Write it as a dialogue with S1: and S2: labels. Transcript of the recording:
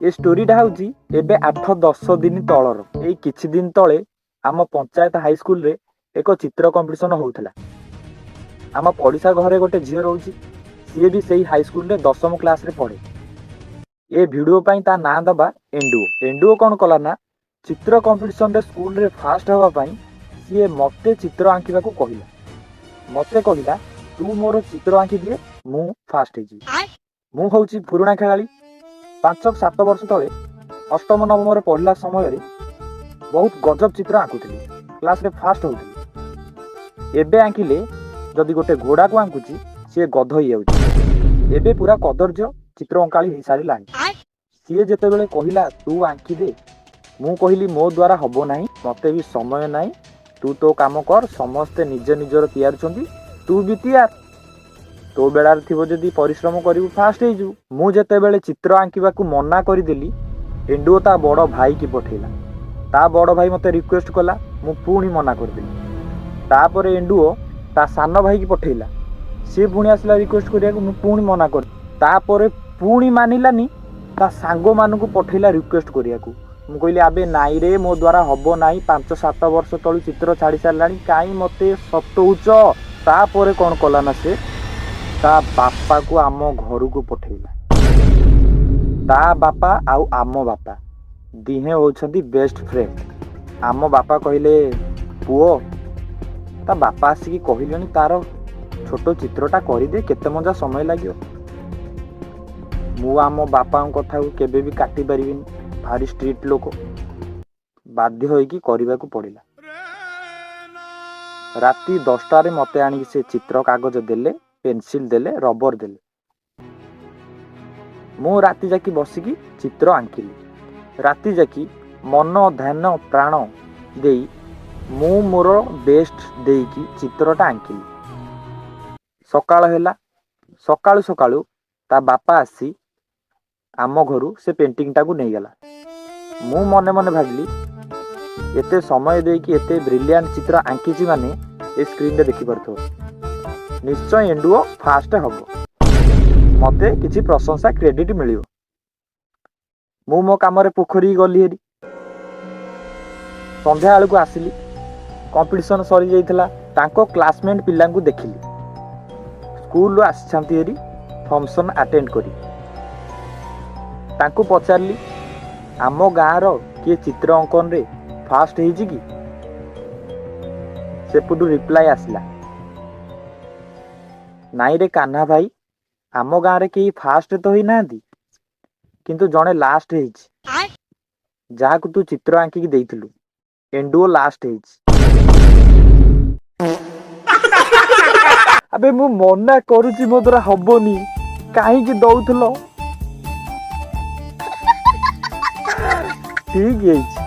S1: ଏ ଷ୍ଟୋରିଟା ହେଉଛି ଏବେ 8-10 ଦିନ ତଳର। ଏଇ କିଛି ଦିନ ତଳେ ଆମ ପଞ୍ଚାୟତ ହାଇସ୍କୁଲରେ ଏକ ଚିତ୍ର କମ୍ପିଟିସନ ହଉଥିଲା। ଆମ ପଡ଼ିଶା ଘରେ ଗୋଟେ ଝିଅ ରହୁଛି, ସିଏ ବି ସେଇ ହାଇସ୍କୁଲରେ 10ମ କ୍ଲାସରେ ପଢ଼େ। ଏ ଭିଡ଼ିଓ ପାଇଁ ତା ନାଁ ଦବା ଏଣ୍ଡୁଅ। ଏଣ୍ଡୁଅ କ'ଣ କଲା ନା, ଚିତ୍ର କମ୍ପିଟିସନରେ ସ୍କୁଲରେ ଫାଷ୍ଟ ହେବା ପାଇଁ ସିଏ ମୋତେ ଚିତ୍ର ଆଙ୍କିବାକୁ କହିଲା। ମୋତେ କହିଲା, ତୁ ମୋର ଚିତ୍ର ଆଙ୍କି ଦିଏ, ମୁଁ ଫାଷ୍ଟ ହେଇଯିବି। ମୁଁ ହେଉଛି ପୁରୁଣା ଖେଳାଳି। 5-7 ବର୍ଷ ତଳେ ଅଷ୍ଟମ ନବମରେ ପଢ଼ିଲା ସମୟରେ ବହୁତ ଗଜବ ଚିତ୍ର ଆଙ୍କୁଥିଲି, କ୍ଲାସରେ ଫାଷ୍ଟ ହେଉଥିଲି। ଏବେ ଆଙ୍କିଲେ ଯଦି ଗୋଟେ ଘୋଡ଼ାକୁ ଆଙ୍କୁଛି, ସିଏ ଗଧ ହେଇଯାଉଛି। ଏବେ ପୁରା କଦର୍ଯ୍ୟ ଚିତ୍ର ଅଙ୍କାଳି ହେଇସାରିଲାଣି। ସିଏ ଯେତେବେଳେ କହିଲା ତୁ ଆଙ୍କିଦେ, ମୁଁ କହିଲି ମୋ ଦ୍ୱାରା ହବ ନାହିଁ, ମୋତେ ବି ସମୟ ନାହିଁ, ତୁ ତୋ କାମ କର। ସମସ୍ତେ ନିଜ ନିଜର ତିଆରୁଛନ୍ତି, ତୁ ବି ତିଆର। ତୋ ବେଳାରେ ଥିବ ଯଦି ପରିଶ୍ରମ କରିବୁ, ଫାଷ୍ଟ ହେଇଯିବୁ। ମୁଁ ଯେତେବେଳେ ଚିତ୍ର ଆଙ୍କିବାକୁ ମନା କରିଦେଲି, ଏଣ୍ଡୁଅ ତା ବଡ଼ ଭାଇକି ପଠେଇଲା। ତା ବଡ଼ ଭାଇ ମୋତେ ରିକ୍ୱେଷ୍ଟ କଲା, ମୁଁ ପୁଣି ମନା କରିଦେଲି। ତାପରେ ଏଣ୍ଡୁଅ ତା ସାନ ଭାଇକି ପଠେଇଲା। ସିଏ ପୁଣି ଆସିଲା ରିକ୍ୱେଷ୍ଟ କରିବାକୁ, ମୁଁ ପୁଣି ମନା କରି, ତାପରେ ପୁଣି ମାନିଲାନି, ତା ସାଙ୍ଗମାନଙ୍କୁ ପଠେଇଲା ରିକ୍ୱେଷ୍ଟ କରିବାକୁ। ମୁଁ କହିଲି, ଆବେ ନାଇଁରେ, ମୋ ଦ୍ୱାରା ହବ ନାହିଁ, 5-7 ବର୍ଷ ତଳୁ ଚିତ୍ର ଛାଡ଼ି ସାରିଲାଣି, କାହିଁ ମୋତେ ସତଉଛ? ତାପରେ କ'ଣ କଲା ନା, ସେ ତା ବାପାକୁ ଆମ ଘରକୁ ପଠେଇଲା। ତା ବାପା ଆଉ ଆମ ବାପା ଦିହେଁ ହେଉଛନ୍ତି ବେଷ୍ଟ ଫ୍ରେଣ୍ଡ। ଆମ ବାପା କହିଲେ, ପୁଅ, ତା ବାପା ଆସିକି କହିଲେଣି, ତାର ଛୋଟ ଚିତ୍ରଟା କରିଦେ, କେତେ ମଜା ସମୟ ଲାଗିବ? ମୁଁ ଆମ ବାପାଙ୍କ କଥାକୁ କେବେ ବି କାଟି ପାରିବିନି, ଭାରି ଷ୍ଟ୍ରିକ୍ଟ ଲୋକ। ବାଧ୍ୟ ହୋଇକି କରିବାକୁ ପଡ଼ିଲା। ରାତି 10ଟାରେ ମୋତେ ଆଣିକି ସେ ଚିତ୍ର କାଗଜ ଦେଲେ, ପେନସିଲ ଦେଲେ, ରବର ଦେଲେ। ମୁଁ ରାତି ଯାକି ବସିକି ଚିତ୍ର ଆଙ୍କିଲି। ରାତି ଯାକି ମନ ଧ୍ୟାନ ପ୍ରାଣ ଦେଇ ମୁଁ ମୋର ବେଷ୍ଟ ଦେଇକି ଚିତ୍ରଟା ଆଙ୍କିଲି। ସକାଳ ହେଲା। ସକାଳୁ ସକାଳୁ ତା ବାପା ଆସି ଆମ ଘରୁ ସେ ପେଣ୍ଟିଂଟାକୁ ନେଇଗଲା। ମୁଁ ମନେ ମନେ ଭାବିଲି, ଏତେ ସମୟ ଦେଇକି ଏତେ ବ୍ରିଲିଆଣ୍ଟ ଚିତ୍ର ଆଙ୍କିଛି, ମାନେ ଏ ସ୍କ୍ରିନରେ ଦେଖିପାରୁଥିବ, ନିଶ୍ଚୟ ଏଣ୍ଡୁଅ ଫାଷ୍ଟ ହବ, ମୋତେ କିଛି ପ୍ରଶଂସା କ୍ରେଡିଟ୍ ମିଳିବ। ମୁଁ ମୋ କାମରେ ପୋଖରୀ ଗଲି ହେରି। ସନ୍ଧ୍ୟା ବେଳକୁ ଆସିଲି, କମ୍ପିଟିସନ୍ ସରିଯାଇଥିଲା। ତାଙ୍କ କ୍ଲାସମେଟ୍ ପିଲାଙ୍କୁ ଦେଖିଲି, ସ୍କୁଲରୁ ଆସିଛନ୍ତି ହେରି ଫଙ୍କସନ୍ ଆଟେଣ୍ଡ କରି। ତାଙ୍କୁ ପଚାରିଲି, ଆମ ଗାଁର କିଏ ଚିତ୍ର ଅଙ୍କନରେ ଫାଷ୍ଟ ହେଇଛି କି? ସେପଟୁ ରିପ୍ଲାଏ ଆସିଲା, ନାଇଁରେ କାହ୍ନା ଭାଇ, ଆମ ଗାଁରେ କେହି ଫାଷ୍ଟ ତ ହେଇନାହାନ୍ତି, କିନ୍ତୁ ଜଣେ ଲାଷ୍ଟ ହେଇଛି, ଯାହାକୁ ତୁ ଚିତ୍ର ଆଙ୍କିକି ଦେଇଥିଲୁ। ଏଣ୍ଡୁଅ ଲାଷ୍ଟ ହେଇଛି। ଆବେ, ମୁଁ ମନା କରୁଛି ମୋ ଦ୍ୱାରା ହବନି, କାହିଁକି ଦଉଥିଲ? ଠିକ ହେଇଛି।